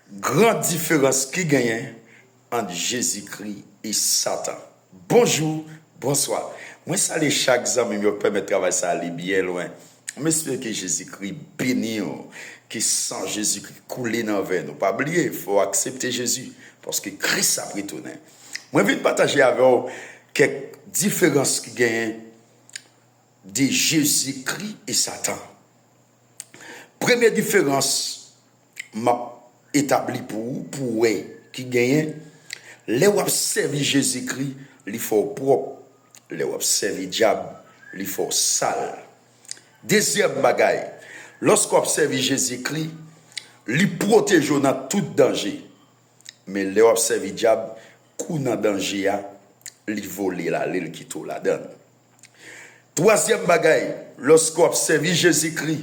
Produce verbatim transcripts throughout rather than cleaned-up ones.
Gran diferans ki genyen ant Jezikri e Satan. Bonjou, bonswa. Mwen salye chak zanmi m yo k pèmèt travay sa ale byen lwen. M espere ke Jezikri beni w, ke san Jezikri koule nan venn ou. Pa bliye, fò w aksepte Jezi, paske Kris ap retounen. Mwen vin pataje avè w kèk diferans ki genyen de Jezikri e Satan. Premye diferans m ap etabli pou ou, pou w wè ki genyen, lè w ap sèvi Jezikri, li fè w pwòp. Lè w ap sèvi dyab, li fè w sal. Dezyèm bagay, lòske w ap sèvi Jezikri, li pwoteje w nan tout danje. Men lè w ap sèvi dyab, kou nan danje a, li vole l ale, l kite w ladan l. Twazyèm bagay, lòske w ap sèvi Jezikri,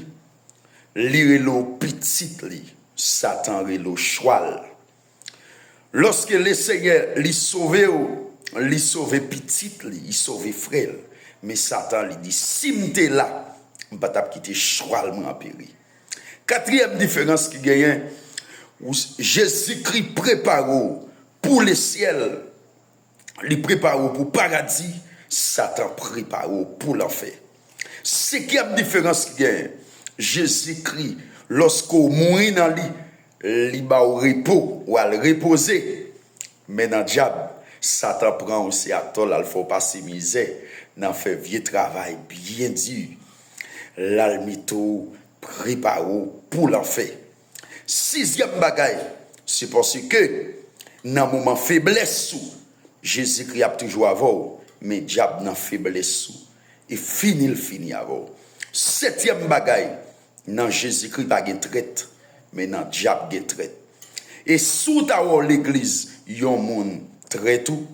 li rele w pitit li, Satan rele w chwal. Lòske Lesenyè, li sove w, li sove pitit li, li sove frè l. Men Satan, li di, si m te la, m pa t ap kite chwal mwen an peri. Katriyèm diferans ki genyen, ou, Jezikri prepare w pou lesyèl, li prepare w pou paradi, Satan prepare w pou lanfè. Senkyèm diferans ki genyen, Jezikri, lòske w mouri nan li, li ba w repo, w al repoze. Men nan dyab, Satan pran w se atò l al fè w pase mizè, nan fè vye travay byen di, l al mete w, prepare w pou lanfè. Sizyèm bagay, se paske nan moman feblès ou, Jezikri ap toujou avè w, men dyab nan feblès ou, e fini l fini avè w. Setyèm bagay, nan Jezikri pa gen trèt, men nan dyab gen trèt. E si w ta wè w legliz, yon moun trèt ou,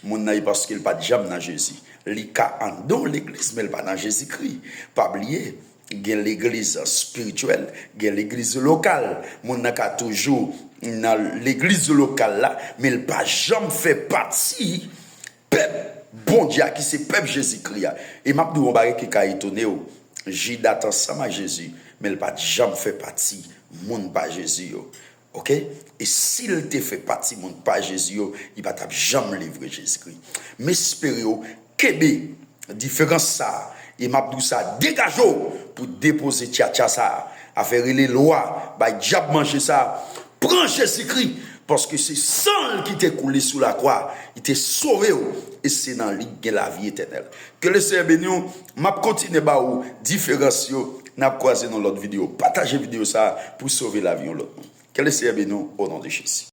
moun nan e paske l pa t janm nan Jezi. Li ka anndan w legliz, men l pa nan Jezikri. Pa bliye, gen legliz espirityèl, gen legliz lokal. Moun nan ka toujou nan legliz lokal la, men l pa janm fè pati pèp Bondye a, ki se pèp Jezikri a. E m ap di w yon bagay ki ka etone w. Jida t ansanm ak Jezi, men l pa t janm fè pati moun pa Jezi yo. Oke? E si l te fè pati moun pa Jezi yo, li pa t ap janm livre Jezikri. M espere w kenbe diferans sa a. E m ap di w sa, degaje w pou depoze tyatya sa a. Afè rele lwa, bay dyab manje sa a. Pran Jezikri, paske se san l ki te koule sou lakwa, li te sove w, e se nan li k gen lavi etènèl. Ke Lesenyè beni w, m ap kontinye ba ou diferans yo, n ap kwaze nan lòt videyo. Pataje videyo sa a pou sove lavi yon lòt moun. Ke Lesenyè beni w, o non de Jezi.